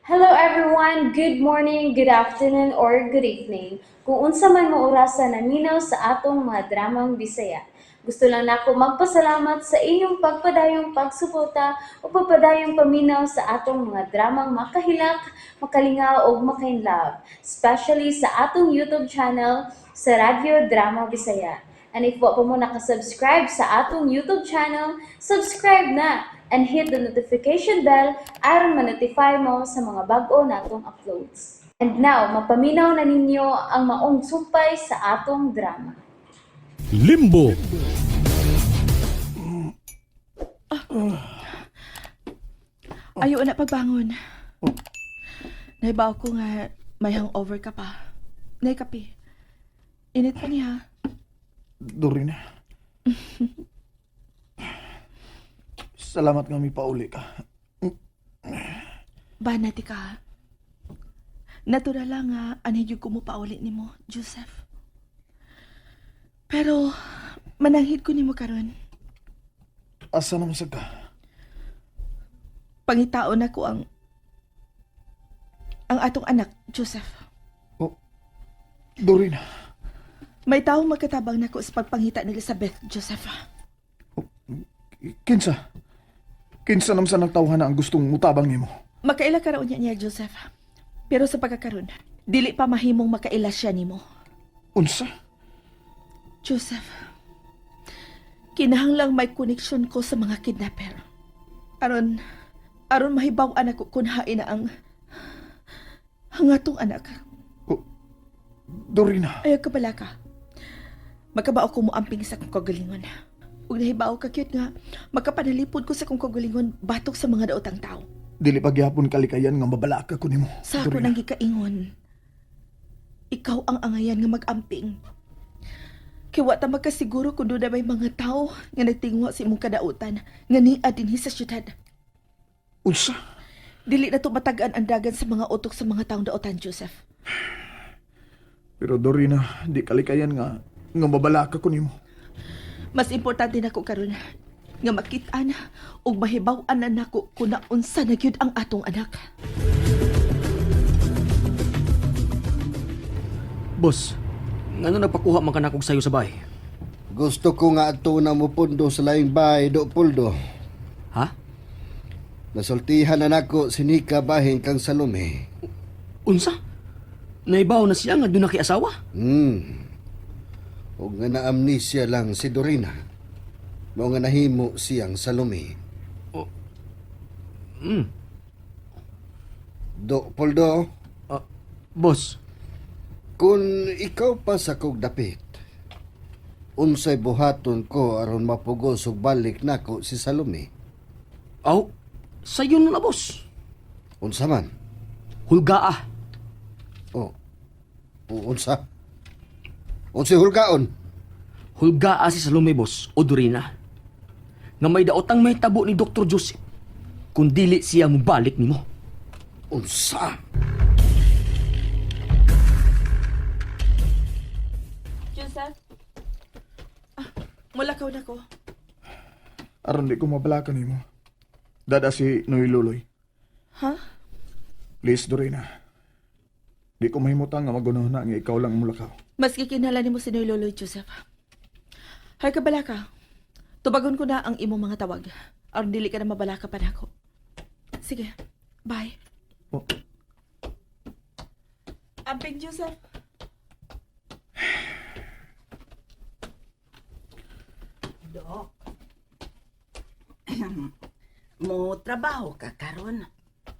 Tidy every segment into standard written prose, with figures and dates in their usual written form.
Hello everyone! Good morning, good afternoon, or good evening. Kung unsa man mo orasa naminaw sa atong mga dramang Bisaya. Gusto lang nako magpasalamat sa inyong pagpadayong pagsuporta o pagpadayong paminaw sa atong mga dramang makahilak, makalingaw ug makainlove, especially sa atong YouTube channel sa Radyo Drama Bisaya. And if wa pa mo nakasubscribe sa atong YouTube channel, subscribe na and hit the notification bell aron ma-notify mo sa mga bag-o natong uploads. And now, mapaminaw na ninyo ang maong sumpay sa atong drama. Limbo. Ayaw na pagbangon. Naibaw ko nga may hangover ka pa. Nay kape. Init pa niya. Dorina. Salamat nga may pauli ka. Banati ka. Natural lang nga anay ko mo pauli nimo, Joseph. Pero mananghid ko nimo karon. Asa naman sa ka? Pangitaon nako ang atong anak, Joseph. Oh, Dorina. May taong magkatabang nako sa pagpangita ni Elizabeth, Joseph. Kinsa? Kinsa naman sa nagtawhan na ang gustong mutabang nimo? Makaila karon niya niya, Joseph. Pero sa pagkakaron, dili pa mahimong makaila siya nimo. Unsa? Joseph, kinahanglang may koneksyon ko sa mga kidnapper. Aron, aron mahibaw-an ako kung hain na ang atong anak. Oh, Dorina. Ayaw ka pala ka. Magkabao ko mo amping sa kong kagalingon. Ug nahibaw ka cute nga, makapanalipod ko sa kong kagalingon batok sa mga daotang tao. Dili pa gyapon kalikayan nga mabalaka ko nimo. Sa ako Dorina. nang gikaingon. Ikaw ang angayan nga mag-amping. Kay wa ta magkasiguro kung doon na may mga tao nga nagtingwa sa imong kadautan nga niya dinhi sa syudad. Unsa? Dili na to matagaan ang dagan sa mga utok sa mga taong daotan, Joseph. Pero Dorina, di kalikayan nga nga mabalaka ko nimo. Mas importante nako karon nga makit-an ug mahibaw-an na nako kung naunsa na gyud ang atong anak. Boss, ngano nagpakuha man ka nakog sayo sa bahay? Gusto ko nga ato na mo pundo sa laing bahay do puldo. Ha? Nasultihan na nako si Nika bahin kang Salome. Unsa? Naibaw na siya nga doon na kay asawa? Og nga na amnesia lang si Dorina. Mao nga nahimo siyang Salome. Do Poldo, Ah, boss, kung ikaw pa sa kog dapit, unsay buhaton ko aron mapugos og balik nako si Salome. aw, sayo na na, boss. Unsa man? Hulgaa. Oh. Unsa? Unsay hulgaon? Hulgaa si Salome, boss, o Dorina. Nga may daotang may tabo ni Dr. Joseph. Kung dili siya mubalik nimo. Unsa? Joseph? Ah, mulakaw na ko. Aron di ko mabalaka nimo. Dada si Noy Luloy. Ha? Please, Dorina. Di ko mahimutang nga magunaw na nga ikaw lang ang mulakaw. Mas gikinhala nimo si Noy Loloy, Joseph. Hay ka balaka. Tubagon ko na ang imong mga tawag. Aron dili ka na mabalaka pa nako. Sige, bye. Oh. Amping, Joseph. Dok. Mo trabaho ka karon.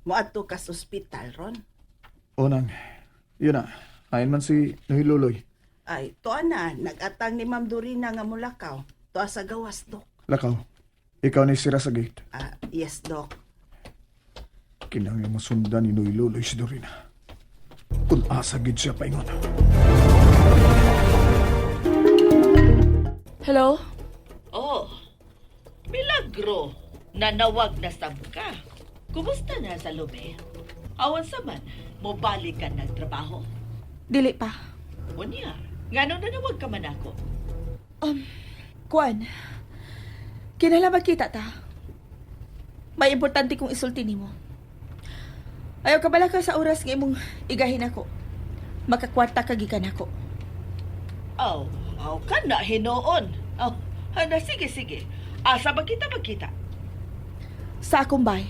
Moadto ka sa ospital ron. O nang, yun na. Ayon man si Noy Luloy. Ay, tuwa na nagatang ni Ma'am Dorina nga mulakaw. Tuwa sa gawas, Dok. Lakaw, ikaw ni sira sa gate. Ah, yes, Dok. Kinahanglan masundan ni Noy Luloy si Dorina. Kung asa gid siya paingon. Hello? Oh, milagro. Nanawag na sab ka. Kumusta na sa Salome? Awan sa man, mobalik ka nagtrabaho. Dili pa. Unya, ngano nanawag ka man ako? Kuan. Kinahanglan magkita ta. May importante kong isulti nimo. Ayaw ka bala ka sa oras nga imong igahin ako. Makakwarta ka gikan ako. Aw, aw kana hinuon. Aw, hana sige sige. Asa ba kita magkita? Sa akong bay.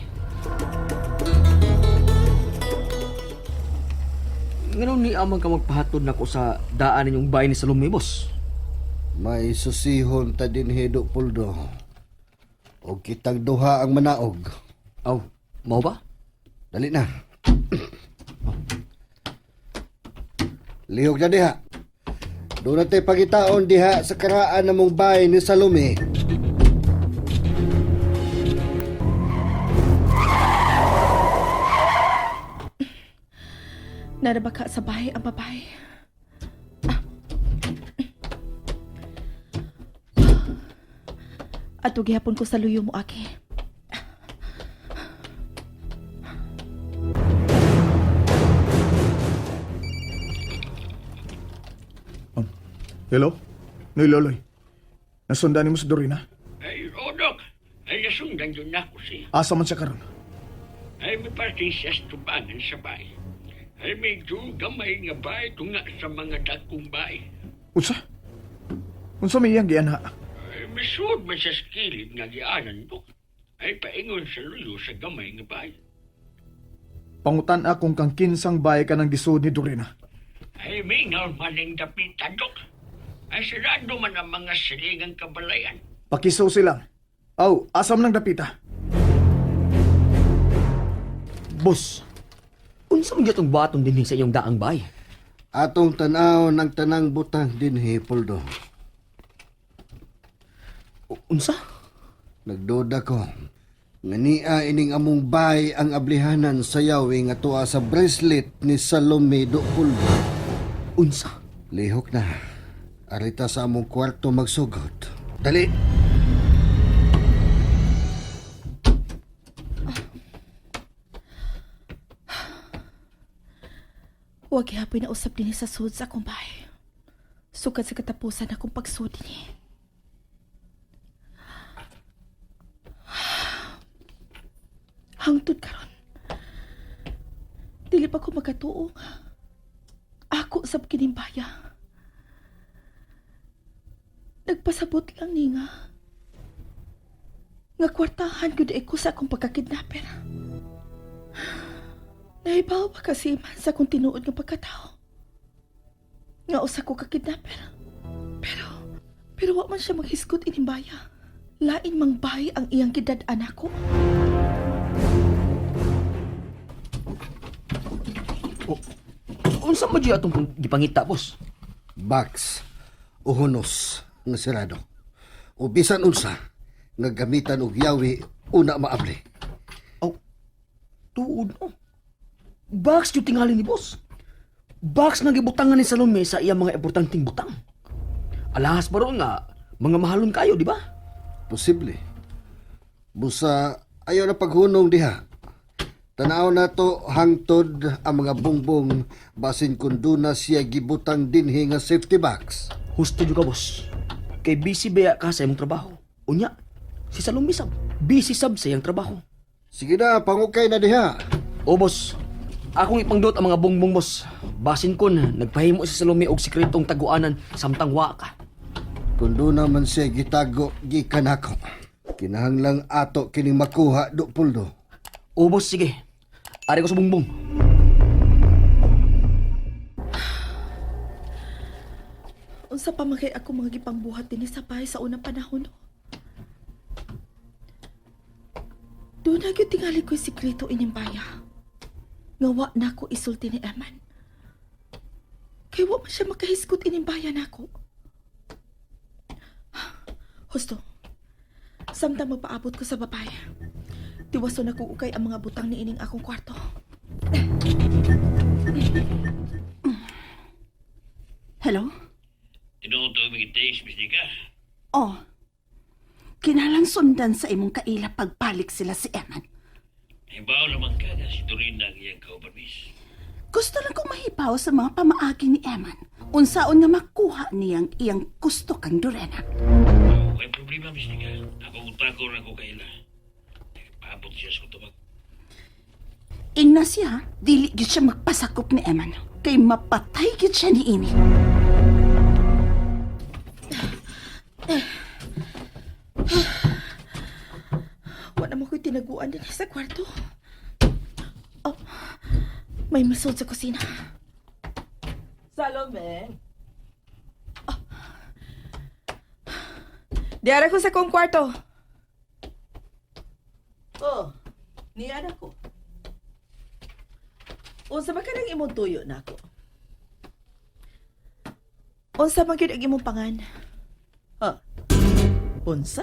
Ngano ni amang ka magpahatod nako sa daan ninyong bahay ni Salome, boss? May susihon ta dinhi Do Puldo. O kitang duha ang manaog. Aw, mao ba? Dali na. Lihok na diha. Doon natin pagitaon diha sa karaan namong bahay ni Salome. Narabaka sa bahay ang babae. Ah. Ato gihapon ko sa luyo mo, Aki. Hello? Noy Loloy. Nasundan nimo si Dorina? Ay, Rodok, ay nasundan yun na ako siya. Asa man siya karon? Ay, may parting siya sa tubangan sa bahay. Ay, medyo gamay nga bahay tunga sa mga dakong bahay. Unsa? Unsa may iyang gianha? Ay, may suod man siya sa kilid nga gianan ko. Ay, paingon sa luyo sa gamay nga bahay. Pangutan akong kang kinsang bahay ka ng gisud ni Dorina. Ay, may man ang dapitan, Dok. Ay, sarado man ang mga silingang kabalayan. Pakisaw silang. Aw, asam ng dapita. Boss, unsa man gyud baton dinhi sa inyong daang bahay? Atong tanaw ng tanang butang dinhi, Puldo. Unsa? Nagduda ko. Nga niya ining among bay ang ablihanan sa yawi nga tuwa sa bracelet ni Salome Do Puldo. Unsa? Lihok na. Arita sa among kwarto magsugod. Dali! Huwag gihapon na usap din sa sud sa akong bahay. Sukad sa katapusan akong pagsud ni. Hangtod karon. Dili pa ko makatuo nga. Ako sab kinimbaya. Nagpasabot lang ni nga. Nga kwartahan gyud ko sa akong pagkakidnapper. Nahibaw ba kasi man sa akong tinuod nga pagkatao? Nga usa ko ka kidnapper. Pero, pero wa man siya maghisgot inimbaya. Lain mang bahay ang iyang gidad-an ako. Unsa man gyud atong gipangita, boss? Box o hunos nga sirado. O bisan unsa nga gamitan og yawi una maabli. Aw, tuod no. Box yung tingali ni boss. Box nga gibutangan ni Salome sa iyang mga importanteng butang. Alahas ba ron nga, mga mahalon kayo, di ba? Posible. Busa ayaw na paghunong diha. Tanaw na to hangtod ang mga bongbong basin kun duna siya gibutang dinhi nga safety box. Husto jud ka, boss. Kay busy baya ka sa imong trabaho. Unya, si Salome sab, busy sab sa iyang trabaho. Sige na, pangukay na diha. O boss, akong ipangdot ang mga bongbong boss. Basin kon, nagpahimo si Salome og sekretong taguanan samtang wa ka. Kung doon naman siya gitago, gikan ako. Kinahanglang ato kining makuha do puldo. O boss, sige. Ari ko sa bongbong. Unsa pa man kay ako mga gipangbuhat dinhi sa bahay sa unang panahon. No? Doon na gyud tingali ko'y sikreto inimbaya. Nga wa na ko isulti ni Eman. Kay wa man siya makahisgot inimbaya nako. Husto. Samtang magpaabot ko sa babae. Tiwason ako ukay ang mga butang ni ining akong kwarto. Hello? Tinuod to, Miss Miss Nika. Oh. Kinalang sundan sa imong kaila pagbalik sila si Eman. Hibaw naman ka na si Dorina ang iyang kauban, Miss. Gusto lang kong mahibaw sa mga pamaagi ni Eman. Unsaon nga makuha niyang iyang gusto kang Dorena. Oh, may problema, Miss Nika. Ako utako na ko kaila. Paabot siya sa tubag. Ingna siya, dili gyud siya magpasakop ni Eman. Kay mapatay gyud siya ni ini. Wa na mo ko'y tinaguan din sa kwarto. Oh, may misod sa kusina. Salome. Diara ko sa kong kwarto. Oh, niya na ko. Unsa ba kanang imong tuyo nako? Unsa man gyud ang imong pangan? Ha? Unsa?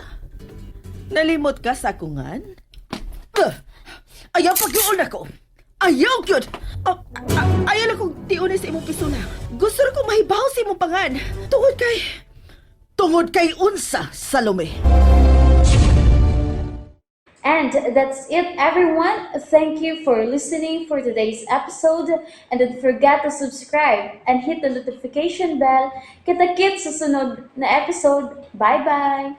Nalimot ka sa akungan? Uh, ayaw pag-iun ako. Ayaw gyud. Oh, ayaw lang kong tiunin sa imong pisula. Gusto ra kong mahibaw sa imong pangan. Tungod kay... Tungod kay unsa, Salome. And that's it, everyone. Thank you for listening for today's episode. And don't forget to subscribe and hit the notification bell. Kita-kits sa sunod na episode. Bye-bye!